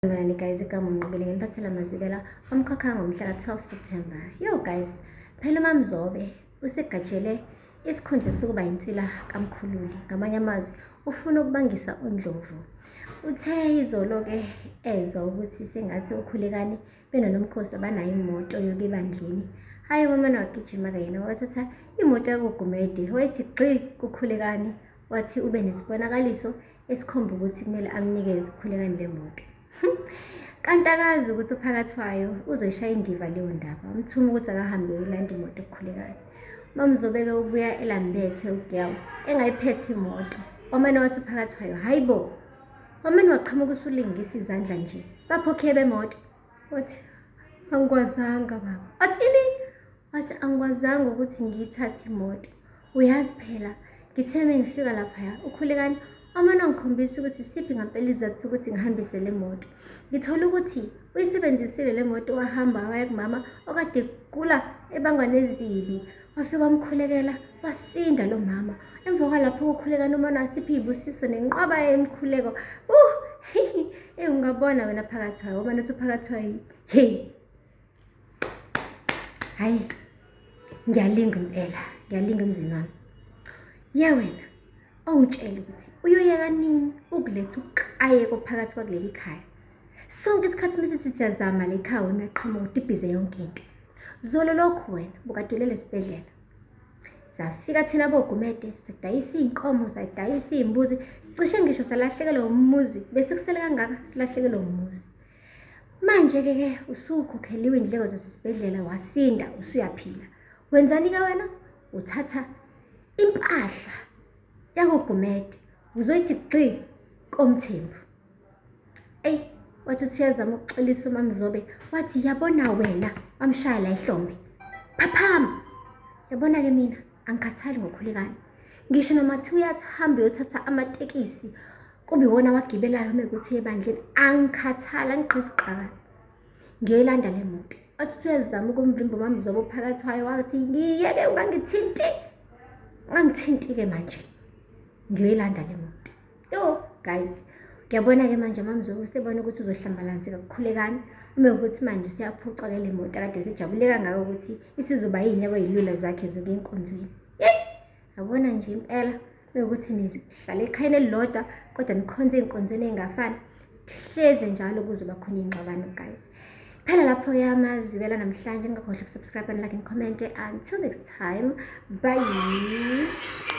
Sanibonani guys, igama uNqobile nginiphathela amazibela omkhakha ngomhla ka-12 September. Yo guys, phela uMamzobe usegatshele isikhundla sokuba insila kaMkhululi. Ngamanye amazwi, ufuna ukubangisa uNdlovu. Uthe izolo-ke ezwa ukuthi sengathi uKhulekani benoNomkhosi abanayo imoto yokuya ebandleni. Hhayi wamane wagijima-ke yena wathatha imoto yakoGumede wayithi gxi kuKhulekani wathi ube nesibonakaliso esikhomba ukuthi kumele amnikeze uKhulekani le moto. Kanti akazi ukuthi uphakathi wayo uzoyishaya indiva leyo ndaba. Wamthuma ukuthi akahambe uyolanda imoto kuKhulekani. Mamzobeke ubuya elambethe ugirl engayiphethe imoto. Wamane wathi uphakathi wayo, hayi bo. Wamane waqhamuka usulingisa izandla nje. Baphokhe bemoto. Wathi angikwazanga baba. Wathi ini? Wathi angikwazanga ukuthi ngiyithathe imoto. Uyazi phela ngithe mengifika laphaya uKhulekani wamane wangikhombisa ukuthi siphi ngampela isizathu sokuthi ngihambise le moto. Ngithole ukuthi uyisebenzisile le moto wahamba waya kumama okade egula ebangwa nezibi. Wafika wamkhulekela wasinda lo mama. Emva kwalapho kukhulekani umane wasipha iy'busiso nenqwaba yemikhuleko. Eyi ungabona wena phakathi wayo, wamane uthi uphakathi wayo, hey. Hayi, ngiyalinga impela, ngiyalinga emzini wami. Ye wena, ongitshela ukuthi uyoyeka nini ukuletha ukukayeko phakathi kwakuleli khaya. Sonke isikhathi uma sithi siyazama le khaya wena uyaqhamuka udibhize yonke into. Zolo lokhu wena bukade ulele esibhedlela. Safika thina boGumede sadayisa iy'nkomo, sadayisa iy'mbuzi, sicishe ngisho salahlekelwa umuzi, bese kusele kangaka silahlekelwe umuzi. Manje-ke ke usukhokheliwe iy'ndleko zasesibhedlela wasinda usuyaphila. Wenzani-ke wena? Uthatha impahla yakoGumede uzoyithi gxi koMthembu. Eyi wathi uthi uyazama ukuxolisa uMamzobe wathi yabona wena wamshaya la ihlombe. Phaphama! Yabona-ke mina angikhathali ngoKhulekani. Ngisho noma kuthiwa uyahamba uyothatha amatekisi kube iwona awagibelayo uma kuthi ebandleni angikhathali angiqhisi uqakala. Ngiyoyilanda le moto. Wathi uthi uyazama ukumvimba uMamzobe ophakathi wayo wathi ngiyeke ungangithinti. Ungangithinti-ke manje. Ngiyoyilanda le moto. Yo guys, ngiyabona-ke manje uMamzobe usebona ukuthi uzohlambalazeka kuKhulekani. Uma ukuthi manje useyaphucwa-ke le moto akade sejabule kangaka ukuthi isizoba yinye kwey'lula zakhe zokuya enkonzweni. Yeyi, yabona nje impela mewukuthi nihlala ekhayeni elilodwa kodwa nikhonze ey'nkonzweni ey'ngafani. Hleze njalo kuzoba khona iy'ngxabano guys. Phela lapho-ke amazibela namhlanje ningakhohlwa ukusubscribe and like and comment. Until next time, bye.